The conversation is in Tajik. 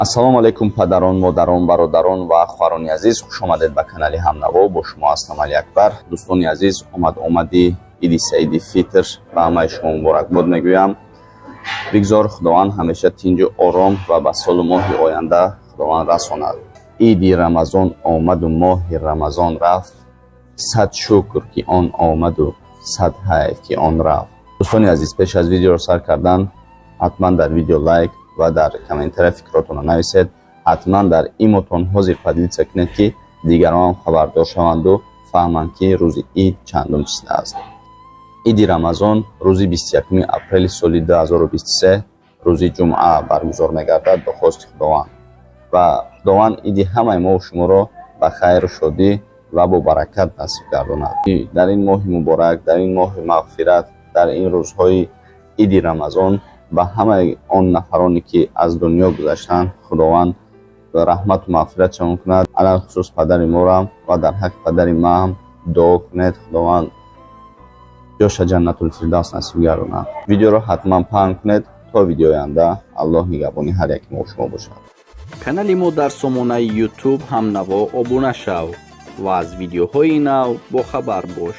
Ассалому алайкум, падарон, модарон, бародарон ва хоҳарони азиз! Хуш омадед ба канали Ҳамнаво. Бо шумо ҳастам Алиакбар. Дӯстони азиз, омад омади Иди Саиди Фитр ба ҳамаи шумо муборакбод мегӯям. Бигзор Худованд ҳамеша тинҷу ором ва ба солу моҳи оянда Худованд расонад. Иди Рамазон омаду моҳи Рамазон рафт, сад шукр, ки он омаду сад ҳайф, ки он рафт. Дӯстони азиз, пеш аз видеоро сар кардан, ҳатман дар видео лайк ва дар комментария фикротонро нависед. Ҳатман дар имотон ҳозир поделиться кунед, ки дигарон хабардор шаванду фаҳманд, ки рӯзи ид чандум числа аст. Иди Рамазон рӯзи 21 апрели соли 2023, рӯзи ҷумъа баргузор мегардад, ба хости Худованд. Ва Худованд иди ҳамаи мо шуморо ба хайру шодӣ ва бо баракат насиб гардонад. Дар ин моҳи муборак, дар ин моҳи мағфират, дар ин рӯзҳои иди Рамазон ба ҳамаи он нафароне, ки аз дунё гузаштанд, Худованд раҳмату мағфиратшон кунад. Алалхусус падари морам ва дар ҳаққи падари маам дуо кунед, Худованд ҷоша Ҷаннатулфирдавс насиб гардонад. Видеоро ҳатман паҳн кунед. То видеои оянда Аллоҳ нигаҳбони ҳар яки мо шумо бошад. Канали мо дар сомонаи Ютуб «Ҳамнаво» обуна шав ва аз видеоҳои нав бохабар бош.